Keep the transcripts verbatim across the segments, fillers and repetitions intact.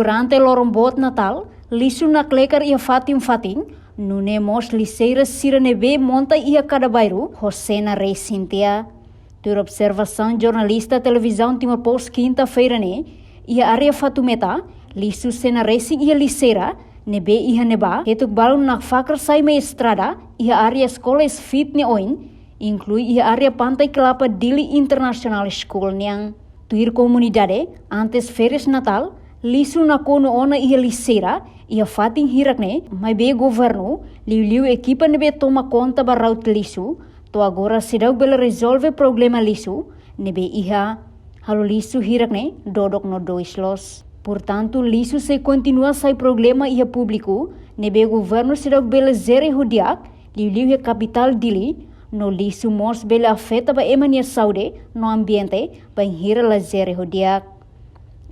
Durante loron boot Natál, lixu naklekar iha fatin-fatin, nune'e mós lixeira sira ne'ebé monta iha kada bairru, ho sena resin tiha. Tuir observasaun jornalista Televizaun Timor Post kinta-feira ne'e, iha área Fatumeta, lixu sena resin iha lixeira ne'ebé iha ne'ebá, hetuk balun nakfakar sai mai estrada, iha área eskola Sfit nia oin, inklui iha área Pantai Kelapa Dili International School nian. Tuir komunidade, antes férias Natál, lixu nakonu ona iha lixeira, iha fatin hirak ne'e, maibé governu, liuliu ekipa ne'ebé toma konta ba raut lixu, to'o agora seidauk bele rezolve problema lixu ne'ebé iha, halo lixu hirak ne'e dodok no dois loos. Portantu, lixu sei kontinua sai problema iha públiku, ne'ebé governu seidauk bele jere ho di'ak, liuliu iha kapitál Dili, no lixu mós bele afeta ba ema nia saúde no ambiente, bainhira la jere ho di'ak.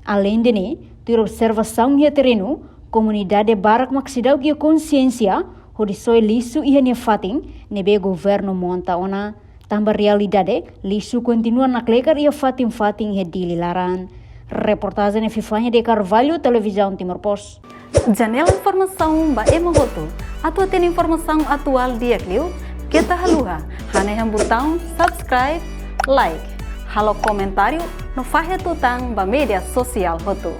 Aleinde ne'e, tuir observasaun iha terrenu, komunidade barak mak seidauk iha konsiénsia hodi soe lixu iha nia fatin ne'ebé governu monta ona. Tanba realidade, lixu kontinua naklekar iha fatin-fatin iha Dili laran. Reportajen Epifania de Carvalho, Televizaun Timor Post. Janela informasaun ba ema hotu. Atu hatene informasaun atuál di'ak liu, keta haluha hanehan butaun subscribe, like, halo komentáriu no fahe tutan ba média sosiál hotu.